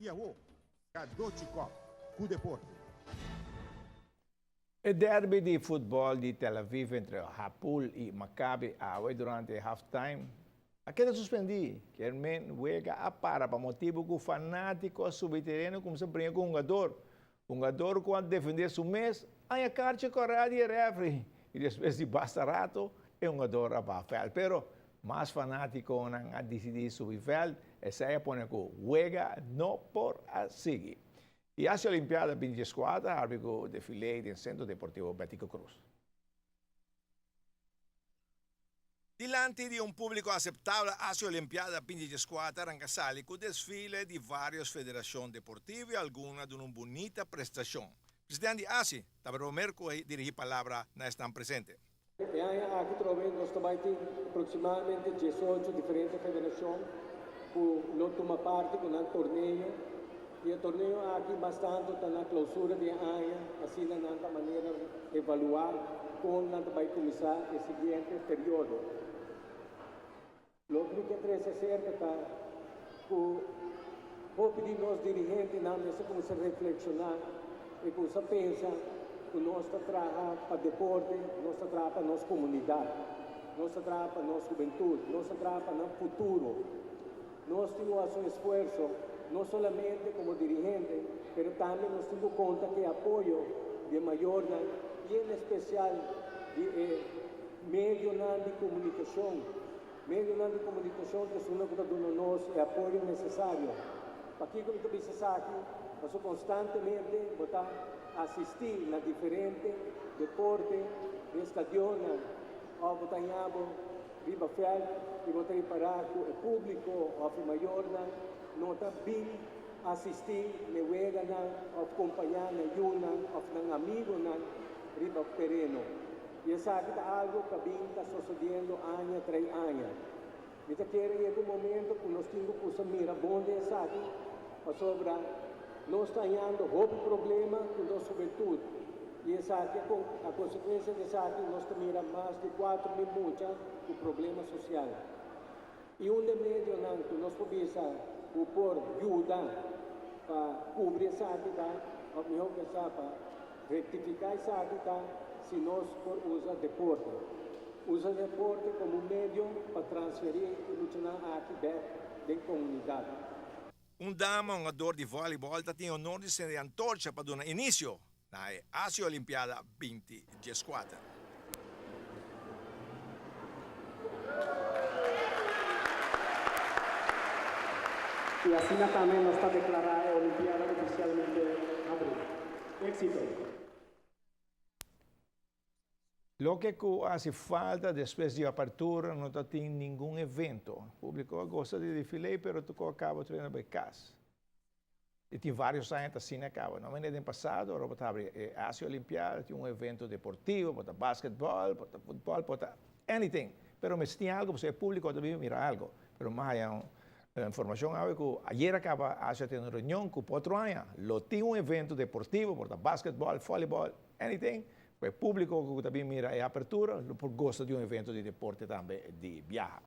I awo, Cadochi Kock ku deporte. E derby di futbòl di Tel Aviv entre Hapoel i Maccabi awe durante e halftime a keda suspendí. Kermen wega a para pa motibu ku fanátiko a subi tereno i kumsa bringa ku hungador. Hungador ku a defendé su mes a haña karchi kòrá di e rèfri i despues di basta rato e hungador a baha vèlt. Pero mas fanátikonan a disidí subi vèlt, esei a pone ku wega no por a sigui. I Asia Olimpiada 2014 a habri ku defilé den Sentro Deportivo Betico Croes. Dilanti di un públiko aseptabel Asia Olimpiada 2014 a ranka sali ku desfile di vários federashon deportivo i algun a duna un bunita prestashon. Presidente di ASI tabata promer ku a dirigí palabra na esnan presente. E aña aki trobe nos ta bai tin aproximadamente diesocho diferente federacion cu lo tuma parti cu nan torneo y e torneo aki mas tanto ta na clausura di e aña asina nan ta manera evalua con nan ta bai cuminsa e siguiente periodo. Loke mi ke trese aserka ta ku hopi di nos dirigentenan mester kuminsá reflekshoná i kuminsá pensa ku nos ta traha pa deporte, nos ta traha pa nos komunidat, nos ta traha pa nos hubentut, nos ta traha pa nan futuro. Nos tin ku hasi un esfuerso no solamente komo dirigente, pero tambe nos tin ku konta ku e apoyo di e mayornan i en espesial di e Medionan di komunikashon. Medionan di komunikashon ta esunnan ku ta duna nos e apoyo nesesario. Pakiko mi ta bisa esaki? Pasobra konstantemente bo ta asistí na diferente deporte den stadionnan òf bo ta haña bo riba vèlt i bo ta ripará ku e públiko òf e mayornan no ta bin asistí n'e weganan òf kompañá nan yunan òf nan amigonan riba tereno. I esaki ta algo ku a bin ta sosodiendo aña trai aña. Mi ta kere yega un momento ku nos tin ku kusa mira bon den esaki, pasobra nos ta hañando hopi problema ku nos hubentut i esaki a konsekuensia di esaki nos ta mira mas di 4000 mucha ku problema sosial. I un de medionan ku nos por bisa ku por yuda pa kubri esaki ta, òf mihó pensá pa rektifiká esaki ta si nos por usa deporte. Usa deporte komo un medio pa transferí e muchanan aki bèk den komunidat. Un dama hungador di vòlibòl ta tin honor di sende antorcha pa duna inisio na e Asia Olimpiada 2014. I asina tambe nos ta deklará e Olimpiada ofisialmente habrí. Éksito! Loke ku hasi falta despues di apertura no ta tin ningun evento. Públiko a gosta di defilé pero tokó a kaba tur hende bai kas. I tin vários aña ta asina kaba. No manera den pasado ora bo ta habri e Asia Olimpiada tin un evento deportivo, por ta basketbòl, por ta futbòl, por ta anything. Pero mester tin algo pasobra e públiko ta bin mira algo. Pero mi a haya un informashon awe ku ayer a kaba Asia tene un reunion ku pa otro aña lo tin un evento deportivo, por ta basketbòl, vòlibòl, anything. Ku e públiko ku ta bin mira e apertura lo por gosta di un evento di deporte tambe di biaha.